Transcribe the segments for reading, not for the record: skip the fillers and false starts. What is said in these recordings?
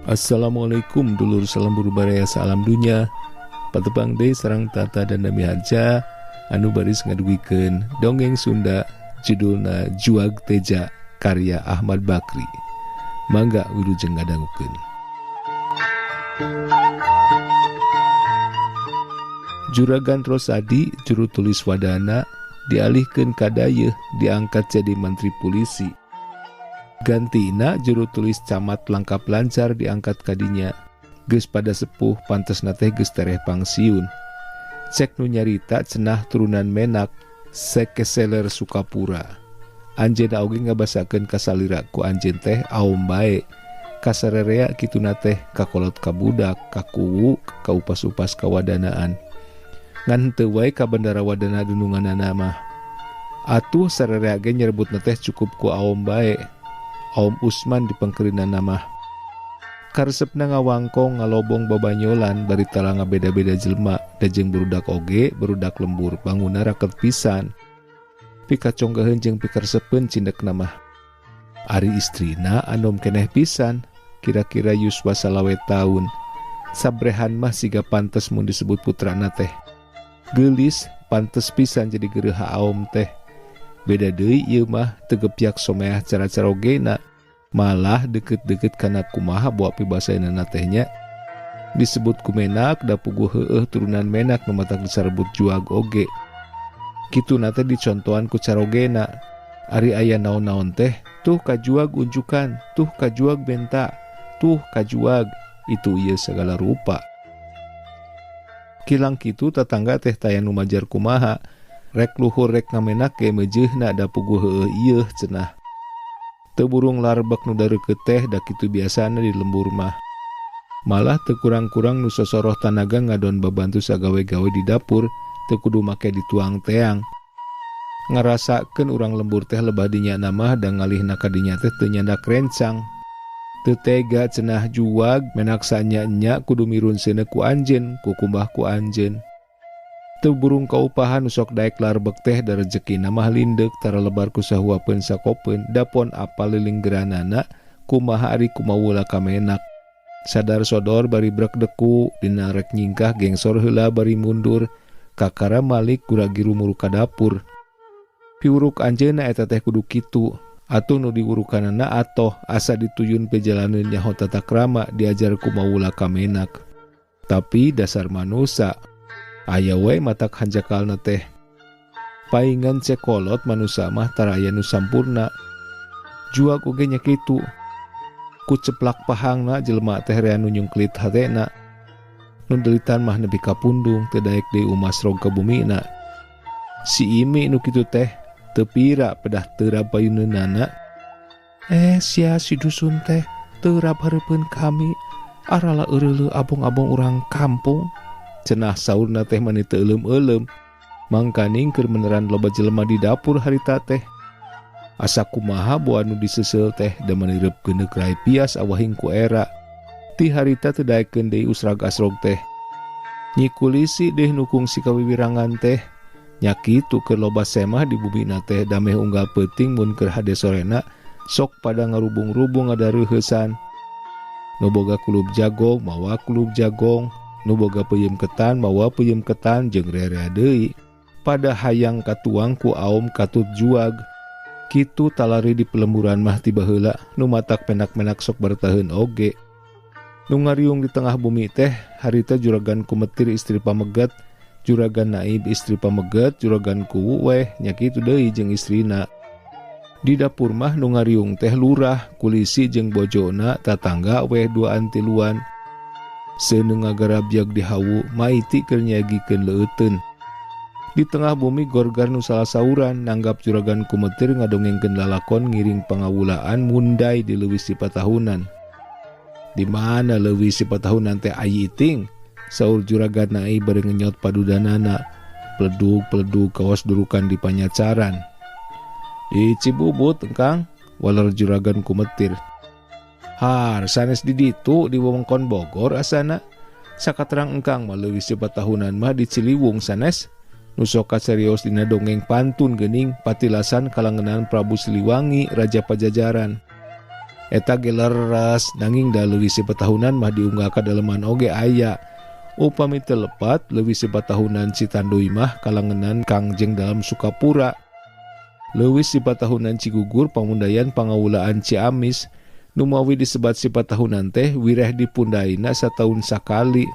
Assalamualaikum dulur salembur baraya salam dunya. Patepang deui sareng Tata dan Dami Harja anu baris ngadugikeun dongeng Sunda judulna Juag Teja karya Ahmad Bakri. Mangga wilujeng ngadangukeun. Juragan Rosadi juru tulis wadana dialihkeun ka dayeuh diangkat jadi mantri polisi. Gantina juru tulis camat langkap lancar diangkat kadinya. Geus pada sepuh pantesna teh geus tereh pangsiun. Cek nu nyarita cenah turunan menak Sekeseler Sukapura. Anjeunna oge ngabasakeun kasalira ku anjeun teh aom bae. Kasarerea kituna teh kakolot ka budak, ka kuwu, ka upas-upas kawadanaan. Ngan henteu wae ka bandara wadana dununganana mah. Atuh sarerea ge nyerebutna teh cukup ku aom bae. Aom Usman dipengkerinana mah. Karesepna ngawangkong ngalobong babanyolan bari tala ngabeda-beda jelema da jeung barudak oge barudak lembur banguna raket pisan. Pikaconggaheun jeung pikaresepeun cindekna mah. Ari istrina anom keneh pisan, kira-kira yuswa salawe taun. Sabrehan mah siga pantes mun disebut putrana teh. Geulis pantes pisan jadi geureuha aom teh. Beda deui ieu mah teu gepyak someah cara-carogena, malah deket-deket kana kumaha boa pibasaeunana teh nya. Disebut ku menak da puguh heueuh turunan menak nu matak disarebut juag oge. Kituna teh dicontohan ku carogena. Ari aya naon-naon teh, tuh kajuag unjukan, tuh kajuag benta, tuh kajuag, itu ieu segala rupa. Kilang kitu tatangga teh taya nu majar kumaha. Rek luhur rek ngamenak ge meujeuhna da puguh heueuh ieuh cenah. Teu burung larbek nu dareukeut teh da kitu biasana di lembur mah. Malah teu kurang-kurang nu sosoroh tanaga ngadon babantu sagawe-gawe di dapur, teu kudu make dituang teang. Ngarasakeun urang lembur teh lebah dinya mah da ngalihna ka dinya teh teu nyandak rencang. Teu tega cenah juag menak sanya-nya kudu mirun seuneu ku anjeun, ku kumbah ku anjeun. Teu burung kaupahan nu sok daek larbek teh da rejekina mah lindeuk tara lebar ku sahuapeun sakopeun dapon apal lilinggeranana kumaha ari kumawula ka menak. Sadar sodor bari brek deku dina rek nyingkah gengsor heula bari mundur kakara malik gura-giru muru ka dapur. Piwuruk anjeunna eta teh kudu kitu. Atuh nu diwurukanana atoh asa dituyun pejalaneun nyaho tata krama diajar kumawula ka menak. Tapi dasar manusa aya we matak hanjakalna teh. Paingan cekolot manusa mah tara aya nu sampurna. Juag oge nya kitu. Ku ceplak pahangna jelema teh rea nu nyungklit hatena. Nu delitan mah nepi ka pundung teu daek deui umas rog ka bumina. Si Imi nu kitu teh teu pira pedah teu payuneunana. Sia si dusun teh teu rab hareupeun kami. Arala eureuleuh abong-abong urang kampung. Cenah saurna teh mani teu euleum-euleum. Mangkaning keur meneran loba jelema di dapur harita teh. Asa kumaha boa nu diseusel teh da mani reup geuneuk rai pias awahing ku era. Ti harita teu daekeun deui usrag asrog teh. Nyi kulisi deh nu kungsi kawiwirangan teh. Nya kitu keur loba semah di bumina teh dameh unggal peuting mun keur hade sorena sok pada ngarubung-rubung ngadareuheusan. Nu boga kulub jagong mawa kulub jagong, nu boga peuyeum ketan mawa peuyeum ketan jeung rerea deui. Pada hayang katuang ku aom katut juag. Kitu talari di pelemburan mah tiba heula nu matak penak-penak sok bertaheun oge. Nu ngariung di tengah bumi teh harita juragan kumetir istri pamegat, juragan naib istri pamegat, juragan kuwu weh nya kitu deui jeung istrina. Di dapur mah nu ngariung teh lurah, kulisi jeung bojona, tatangga weh duaan tiluan. Seuneu ngagarabyag di hawu, maiti keur nyagikeun leuteun. Di tengah bumi gorgar nu salah sauran nanggap juragan kumetir ngadongengkeun lalakon ngiring pangawulaan mundai di leuwih sipatahunan. Di mana leuwih sipatahunan teh ayi iting? Saur juragan nai bari ngenyot padudanana. Pledug-pledug kawas durukan di panyacaran. Di Cibubut engkang, waler juragan kumetir. Har, sanes di ditu di wewengkon Bogor asana. Sakaterang engkang mah leuwih sipatahunan mah di Ciliwung sanes. Nu sok kaserios dina dongeng pantun geuning patilasan kalangenan Prabu Siliwangi Raja Pajajaran. Eta ge leres nanging da leuwih sipatahunan mah diunggal ka daleman oge aya. Upami teu lepat leuwih sipatahunan Citanduy mah kalangenan Kangjeng Dalem Sukapura. Leuwih sipatahunan Cigugur pamundayan pangawulaan Ciamis. Nu mawi disebat sipatahunan teh wireh dipundaina sataun sakali.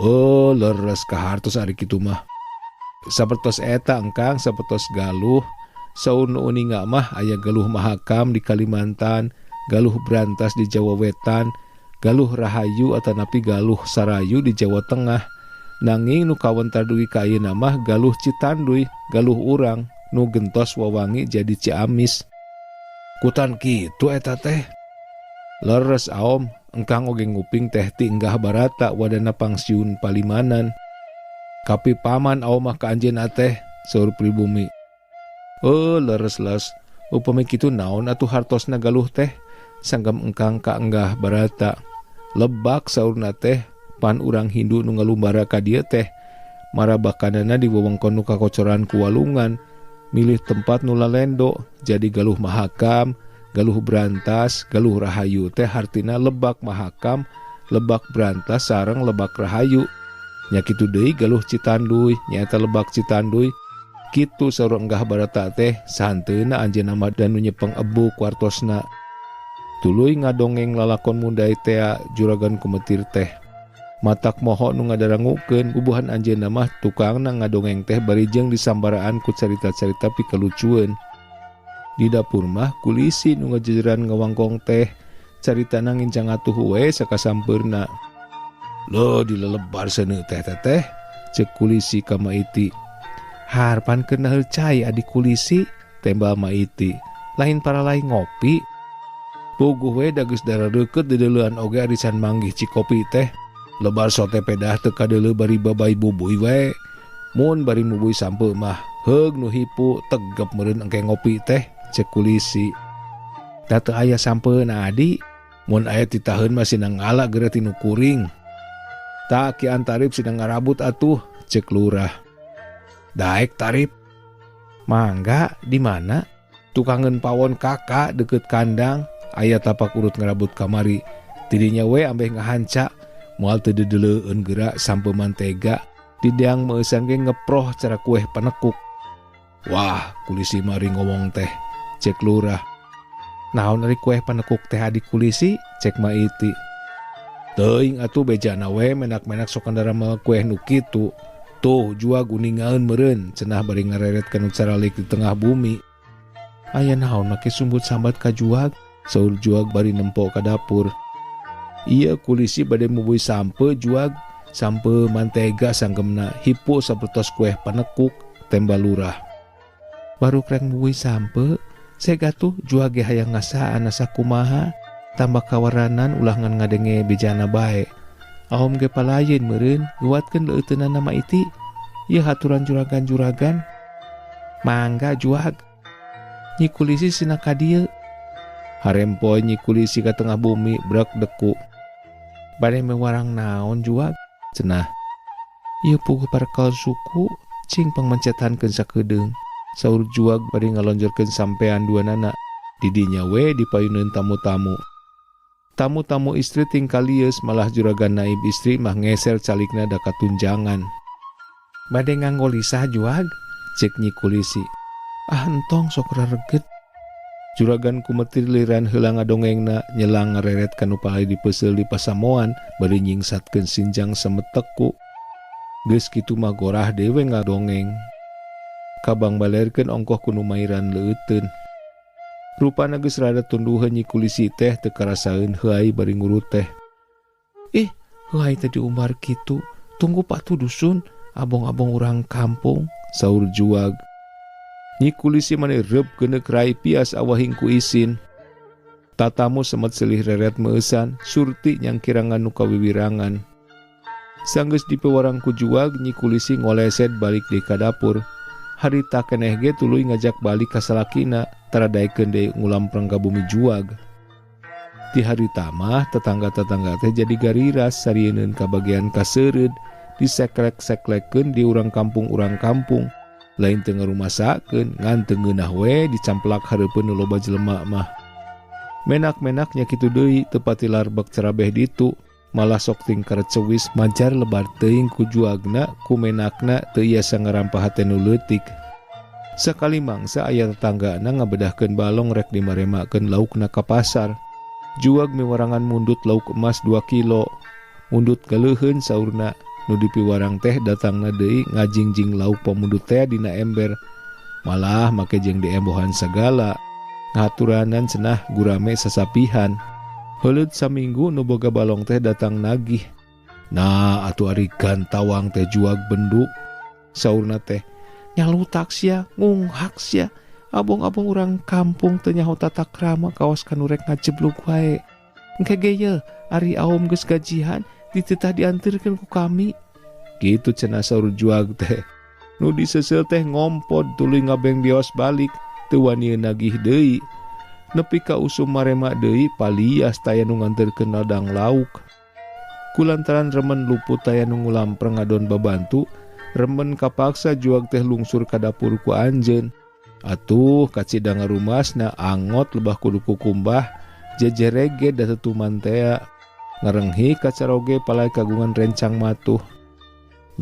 Oh, leres kahartos ari kitu mah. Sapertos eta engkang sapertos Galuh. Saur nu uninga mah aya Galuh Mahakam di Kalimantan, Galuh Brantas di Jawa Wetan, Galuh Rahayu atanapi Galuh Sarayu di Jawa Tengah. Nanging nu kawentar dugi ka ayeuna mah Galuh Citanduy, Galuh urang nu gentos wawangi jadi Ciamis. Kutan kitu eta teh. Leres aom, engkang oge nguping teh ti Enggah Barata wadana pangsiun Palimanan. Kapi paman aom mah ka anjeunna teh, saur pribumi. Oh, leres les. Upami kitu naon atuh hartosna Galuh teh? Sanggem engkang ka Enggah Barata. Lebak saurna teh pan urang Hindu nu ngalumbara ka dieu teh. Marabakanana di wewengkon nu kakocoran ku walungan, milih tempat nu lalendo, jadi Galuh Mahakam, Galuh Brantas, Galuh Rahayu teh hartina Lebak Mahakam, Lebak Brantas sareng Lebak Rahayu. Nya kitu deui Galuh Citanduy, nyaeta Lebak Citanduy. Kitu saur Enggah Barata teh sahanteuna anjeunna mah dan nu nyepeng ebuk wartosna. Tuluy ngadongeng lalakon mundai tea juragan kumetir teh. Matak moho nu ngadarangukeun bubuhan anjeunna mah tukangna ngadongeng teh bari jeung disambaraan ku carita-carita pikalucueun. Di dapur mah kulisi nu ngajejeran ngawangkong teh caritana ngincang atuh we sakasampeurna. Loh dilelebar seuneu teh teteh ceuk kulisi ka Maiti. Harpan kena cai adik kulisi tembal Maiti. Lain para lain ngopi. Puguh we da geus dara deukeut dideuleuan oge arisan manggih cikopi teh. Lebar sote pedah teu kadeuleu bari babay bubuy we. Mun bari mubuy sampeu mah heug nu hipu tegep meureun engke ngopi teh ceuk kulisi. Da teu aya sampeuna adi. Mun aya titaheun mah sinang ngala geura tinu kuring. Ta Ki Antarib sinang ngarabut atuh ceuk lurah. Daek tarib. Mangga di mana? Tukangeun pawon kakak deket kandang, aya tapak urut ngarabut kamari. Tidinya we ambeh ngahanca, moal teu dedeleueun geura sampe mantega, dideang meusan ge ngeproh cara kueh panekuk. Wah, kulisi mari ngomong teh, cek lurah. Naon ari kueh panekuk teh adi kulisi, cek Maiti. Teuing atuh bejana we menak-menak sok ndarama kueh nu kitu. Tuh jua guningaeun meureun cenah bari ngareret kana caralik di tengah bumi. Aya naon make sumbut sambat ka juag, saur juag bari nempo ka dapur. Ieu kulisi bade mubuy sampe juag, sampe mantega sanggemna hipu sapertos kueh panekuk tembal lurah. Baru krek mubuy sampe, sega tuh juag ge hayang ngasaan asa kumaha, tambah kawaranan ulah ngan ngadenge bejana bae. Ahom ge palayeun meureun, guatkeun leuteunana Maiti. Ieu haturan juragan-juragan. Mangga juag. Nyi kulisi sina ka dieu. Harempoy nyi kulisi ka tengah bumi brek deku. Bade mewarang naon juag? Cenah. Ieu puguh parekel suku cing pangmencetankeun sakedeung. Saur juag bari ngalonjorkeun sampean duanana. Didinya we dipayuneun tamu-tamu. Tamu-tamu istri tingkal lieus malah juragan naib istri mah ngeser calikna da katunjangan. Bade nganggo lisah juag? Cek nyi kulisi. Ah entong sok rareget. Juragan kumetir liran heula ngadongengna nyelang ngareret kanu palai dipeuseul di pasamoan bari nyingsatkeun sinjang semeteku. Geus kitu mah gorah dewe ngadongeng. Kabang balerkeun ongkoh ku nu mairan leuteun. Rupana geus rada tunduheun nyi kulisi teh teu karasaeun heuay bari ngurut teh. Ih, heuay teh diumbar kitu. Tunggu patuh dusun, abong-abong urang kampung, saur juag. Nyi kulisi mani reup geuneuk rai pias awahing ku isin. Tatamu semet silih reret meusan, surti nyangkirangan nu kawiwirangan. Sanggeus dipewarang ku juag, nyi kulisi ngoleset balik deui ka dapur. Harita keneh ge tuluy ngajak balik ka salakina, tara daekeun deui ngulampreng ka bumi juag. Ti harita mah tetangga-tetangga teh jadi gariras sarieun ka bagian kaseureud, diseklek-seklekeun di urang kampung-urang kampung. Lain teu ngarumasakeun, ngan teu ngeunah we dicamplak hareupeun nu loba jelema mah. Menak-menak nya kitu deui teu pati larbek carabeh ditu, malah sok tingkar cewis majar lebar teuing ku juagna ku menakna teu iasa ngarampah hate nu leutik. Sakali mangsa aya tetanggana ngabedahkeun balong rek dimaremakeun laukna ka pasar. Juag miwarangan mundut lauk emas 2 kilo. Mundut galeuheun saurna, nu dipiwarang teh datangna deui ngajingjing lauk pamundut teh dina ember. Malah make jeung diembohan sagala. Ngaturanan cenah gurame sasapihan. Heuleut saminggu nu boga balong teh datang nagih. Nah, atuh ari gantawang teh juag bendu. Saurna teh, nyalutak sia, ngunghak sia. Abong-abong urang kampung teu nyaho tata krama kawas kanu rek ngajeblug wae. Engke ge ye, ari aom geus gajihan dititah diantirkeun ku kami. Kitu cenah saur juag teh. Nu diseuseuh teh ngompod tuluy ngabeng bios balik, teu wani nagih deui. Nepi ka usum marema deui palias taya nu nganterkeun ladang lauk. Kulantaran remen luput taya nu ngulampreng ngadon babantu, remen kapaksa juag teh lungsur ka dapur ku anjeun. Atuh kacida ngarumasna angot lebah kudu kukumbah, jejerege da tetuman tea. Ngarenghi kacaroge palai kagungan rencang matuh.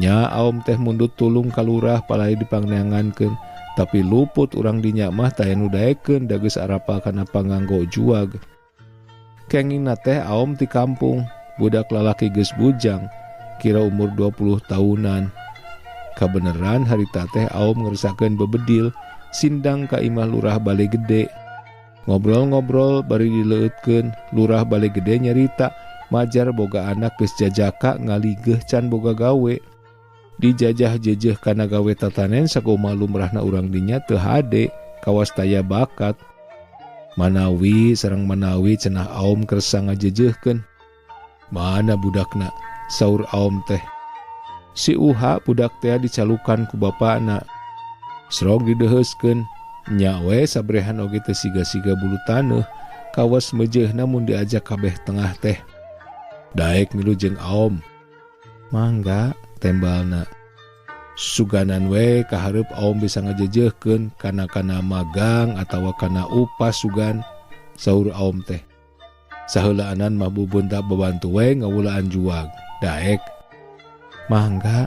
Nya aom teh mundut tulung ka lurah palai dipangneangankeun, tapi luput urang dinya mah taya nu daekeun da geus arapa kana panganggo juag. Kengingna teh aom ti kampung, budak lalaki geus bujang, kira umur 20 tahunan. Kabeneran harita teh aom ngersakeun bebedil, sindang ka imah lurah Bale Gede. Ngobrol-ngobrol bari dileueutkeun, lurah Bale Gede nyarita majar boga anak geus jajaka ngaligeuh can boga gawe. Dijajah jejeh kana gawe tatanen sakumaha lumrahna urang dinya teu hade, kawas taya bakat. Manawi sareng manawi cenah aom kersa ngajejehkeun. Mana budakna? Saur aom teh. Si Uha budak teh dicalukan ku bapana. Srog dideheuskeun, nya we sabrehan oge teu siga-siga bulu taneuh, kawas meujeuhna mun diajak kabeh tengah teh. Daek milu jeung aom. Mangga tembalna. Suganan we kahareup aom bisa ngajejehkeun kana-kana magang atawa kana upas sugan, saur aom teh. Saheulaanan mah bubun tak babantu we ngawulaan juag. Daek. Mangga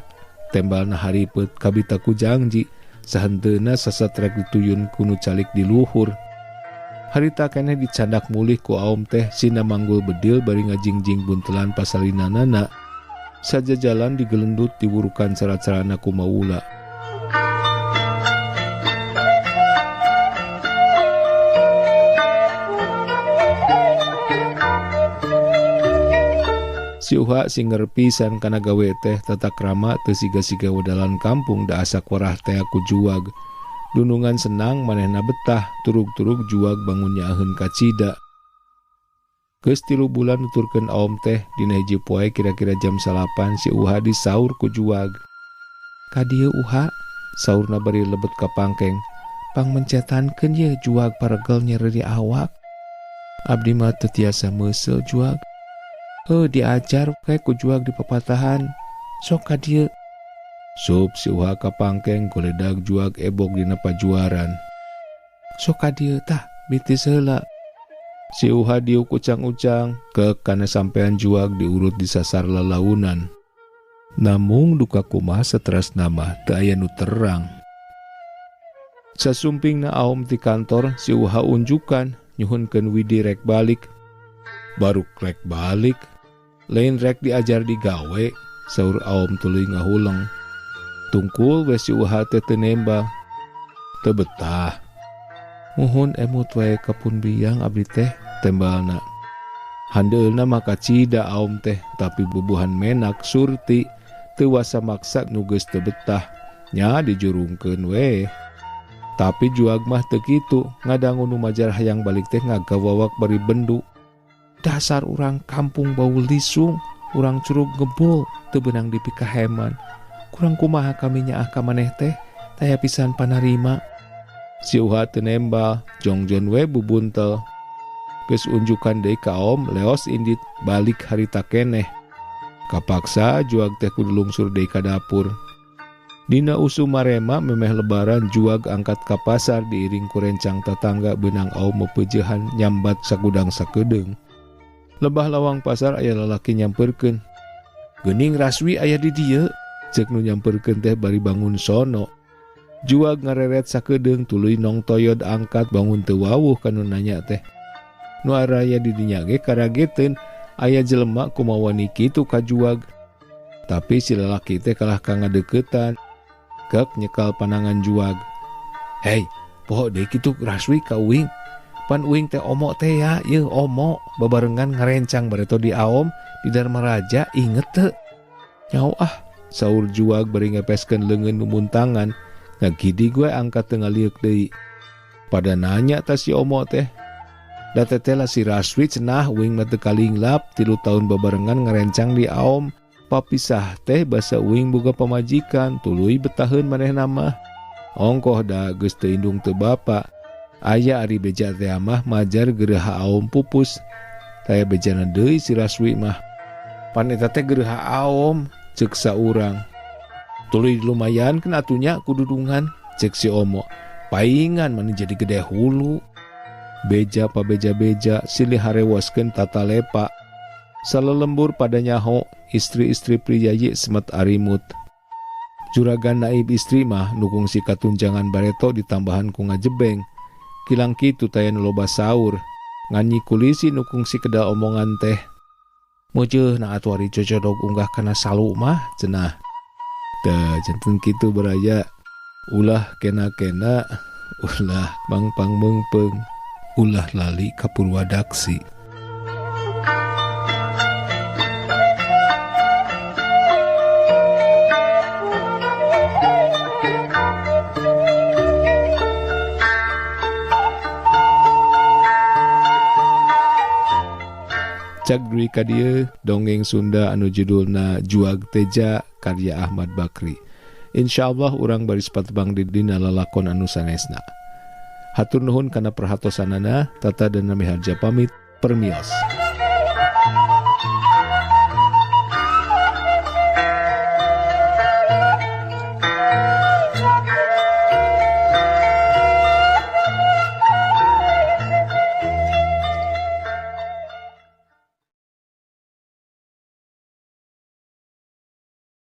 tembalna haripet kabita ku jangji. Sahenteuna sasatrek dituyun ku nu calik di luhur. Harita keneh dicandak mulih ku aom teh sina manggul bedil bari ngajingjing buntelan pasalinanana. Sajajalan digelendut diwurukan cara-carana ku maula. Si Uha singer pisan kana gawe teh tata krama teu siga-siga wedalan kampung da asak warah teh ku juag. Dunungan senang manehna betah turug-turug juag bangun nyaaheun kacida. Geus 3 bulan nuturkeun aom teh dina hiji poe kira-kira jam 9 si Uha disaur ku juag. Ka dieu Uha, saurna bari lebet ka pangkeng. Pangmencetankeun ye juag paregel nyeri awak. Abdi mah teu tiasa meuseul juag. Heuh diajar kae ku juag di papatahan. Sok ka dieu. Sup si Uha ka pangkeng goledag juag ebok dina pajuaran. Sok ka dieu tah bitis heula. Si Uha diuk ucang-ucang ke kana sampean juag diurut di sasar lalaunan. Namung duka kumaha stres nama teu aya nu terang. Sasumpingna aom ti kantor si Uha unjukan nyuhunkeun Widi rek balik. Baru rek balik, lain rek diajar digawe, saur aom tuluy ngahuleng. Tungkul we si Uha teh teu nembang. Teu betah. Muhun emut wae ka pun biang abdi teh tembalna. Handeulna mah kacida aom teh, tapi bubuhan menak surti teu wasa maksa nu geus teu betah. Nya dijurungkeun we. Tapi juag mah teu kitu, ngadangu nu majar hayang balik teh ngagawawak bari bendu. Dasar urang kampung bau lisung, urang curug ngebul, teu beunang dipikaheman. Kurang kumaha kami nyaah ka maneh teh, taya pisan panarima. Si Uha teu nembal, jongjon we bubuntel. Geus unjukan deui ka aom, leos indit balik harita keneh. Kapaksa juag teh kudu lungsur deui ka dapur. Dina usum marema memeh lebaran juag angkat ka pasar diiring ku rencang tatangga beunang aum mepeujehan nyambat sagudang sakedeung. Lebah lawang pasar aya lalaki nyamperkeun. Geuning Raswi aya di dieu, ceuk nu nyamperkeun teh bari bangun sono. Juag ngareret sakedeung tuluy nong toyod angkat bangun teu wawuh ka nu nanya teh. Nu araya di dinya ge karageteun aya jelema kumaha wani kitu ka juag. Tapi si lalaki teh kalah ka ngadeuketan. Kek nyekal panangan juag. Hei, poho deui kitu Raswi ka uing. Pan uing teh omo teh ya, yeuh omo babarengan ngarencang bareto di aom di Dharma Raja inget teu? Nyau ah, saur juag bari ngepeskeun leungeun nu muntangan. Ngagidi gue angkat teu ngaliuk deui. Pada nanya ta si omo teh. Da teteh lah si Raswi cenah uing mah teu kalinglap 3 tahun babarengan ngarencang di aom. Papisah teh basa uing boga pamajikan tuluy betaheun manehna mah. Ongkoh da geus teu indung teu bapa. Aya ari beja teh mah majar geureuha aom pupus. Taya bejana deui si Raswi mah. Pan eta teh geureuha aom ceuk saurang. Tuluy lumayan kena atunya kududungan ceuk si omo. Paingan mani jadi gede hulu. Beja pa beja-beja silih harewoskeun tata lepa. Salelembur pada nyaho istri-istri priyayi semet arimut. Juragan naib istri mah nukung si katunjangan bareto ditambahan ku ngajebeng. Kilang kitu taya nu loba saur. Nganyi kulisi nukung si keda omongan teh. Meuceuh na atuh ari cocodog unggah kana salu mah cenah. Teh janten kitu baraya. Ulah kena-kena, ulah mangpang meungpeung, ulah lali ka Purwadaksi. Cag duwi ka dieu dongeng Sunda anu judulna Juag Teja karya Ahmad Bakri. Insyaallah urang baris patebang di dina lalakon anu sanesna. Hatur nuhun kana perhatosanana, Tata dan Nami Harja pamit, permios.